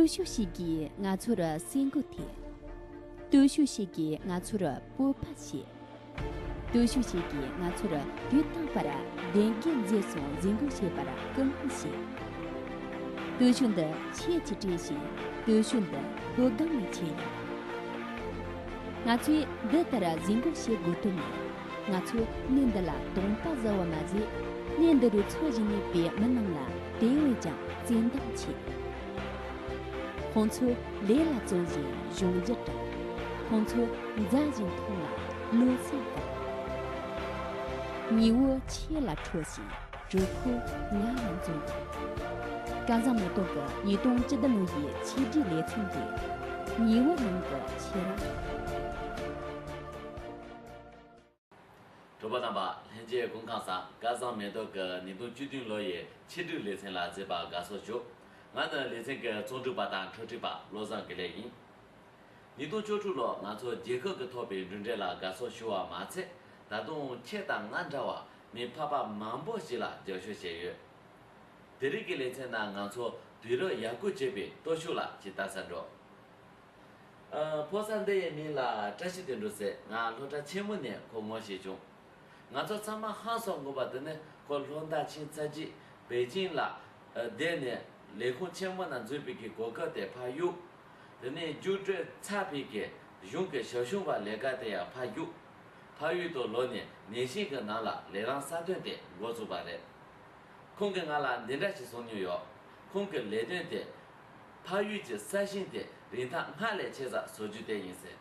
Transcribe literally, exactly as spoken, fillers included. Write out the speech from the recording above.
སྟོབས་ཤུགས་ཤིག་གིས་ང་ཚོར་སེམས་འགུལ་ཐེབས། སྟོབས་ཤུགས་ཤིག་གིས་ང་ཚོར་སྤོབས་པ་བསྐྱེད། སྟོབས་ཤུགས་ཤིག་གིས་ང་ཚོར་དུས་དང་པར་བདེན་དགེ་མཛེས་སུ་འཛིན་སྐྱོང་བྱེད་པར་སྐུལ་སློང་བྱེད། སྟོབས་ཤུགས་འདི་ཆོས་ཀྱིས་སྤྲས་ཤིང་། སྟོབས་ཤུགས་འདི་ལྷོ་སྒང་ནས་མཆེད་ཡོད། ང་ཚོས་འདི་ལྟར་འཛིན་སྐྱོང་བྱེད་དགོས་དོན་ནི། ང་ཚོས་གནས་འདི་ལ་དུངས་པ་ཟ་བ་མ་ཟད། གནས་འདི་རུ་འཚོ་བཞིན་ཡོད་པའི་མི་རྣམས་ལ་དེ་བས་ཀྱང་བརྩེ་འདང་ཆེ། ཁོང་ཚོས་ལས་ལ་བརྩོན་བཞིན་གཞུང་འགྱུར་དྲངས། ཁོང་ཚོས་མཛའ་བཞིན་མཐོང་ལ་གནོད་སེམས་བསྐྱེད། ཉི་འོད་ཆེ་ལ་ཁྲོ་ཞིང་དྲོད་ཁོལ་ང་ལ་འཛུམ། སྐལ་བཟང་མེ་ཏོག་གི་ཉིས་སྟོང་བཅུ་བདུན་ལོ་ཡི་ཆེད་སྒྲིག་ལེ་ཚན་དེ། ཉི་འོད་ནང་གི་ཁྱེད་རང་། གྲོགས་པོ་རྣམ་པ། ལྷན་རྒྱས་སྐུ་ཁམས་བཟང་། སྐལ་བཟང་མེ་ཏོག་གི་ཉིས་སྟོང་བཅུ་བདུན་ལོ་ཡི་ཆེད་སྒྲིག་ལེ་ཚན་ལ་གཟིགས་པར་དགའ་བསུ་ཞུ། ང་ནི་ལེ་ཚན་གྱི་རྩོམ་སྒྲིག་པ་དང་འཕྲུལ་སྒྲིག་པ་བློ་བཟང་དགེ་ལེགས་ཡིན། ཉིས་སྟོང་བཅུ་དྲུག་ལོར་ང་ཚོ་རྒྱལ་ཁབ་ཀྱིས་ཐོབ་པའི་གྲུབ་འབྲས་ལ་དགའ་བསུ་ཞུ་བ་མ་ཚད། ད་དུང་ཁྱེད་དང་ང་འདྲ་བ་མི་ཕལ་པ་མང་པོ་ཞིག་ལ་རྒྱབ་སྐྱོར་བྱས་ཡོད། དེ་རིང་གི་ལེ་ཚན་ནང་ང་ཚོ་དུས་རབས་ཡར་སྐུལ་བྱེད་པའི་སྟོབས་ཤུགས་ལ་ཅིག་ལྟ་ས་འགྲོ། ཨ། ཕོ་གསར་འདི་ཡི་མིང་ལ་བཀྲ་ཤིས་དོན་གྲུབ་ཟེར། ང་སློབ་གྲྭ་ཆེན་མོ་ནས་ཁོ་ངོ་ཤེས་བྱུང་། ང་ཚོ་ཚང་མ་ཧང་སང་དགོས་པ་དེ་ནི་ཁོ་སློབ་མཐར་ཕྱིན་ཚར་རྗེས་པེ་ཅིང་ལ་བསྡད་ནས་ལས་ཁུངས་ཆེན་མོ་ནང་འཛུལ་བའི་གི་གོ་སྐབས་དེ་ཕར་གཡུགས། དེ་ནས་རྒྱུགས་སྤྲོད་ཚར་བའི་གི་གཞུང་གི་ཞབས་ཞུ་བ་ལས་ཀ་དེ་ཡང་ཕར་གཡུགས། ཕ་ཡུལ་དུ་ལོག་ནས་ནད་གཞི་གི་ནང་ལ་ལས་རིམ་གསར་གཏོད་དེ་འགོ་བཙུགས་པ་རེད། ཁོང་གིས་ང་ལ་འདི་འདྲ་ཞིག་གསུངས་མྱོང་ཡོད། ཁོང་གི་ལས་དོན་དེ་ཕ་ཡུལ་གྱི་ས་ཞིང་དེ་རིན་ཐང་སྔར་ལས་ཆེ་ཙམ་བཟོ་རྒྱུ་དེ་ཡིན་ཟེར།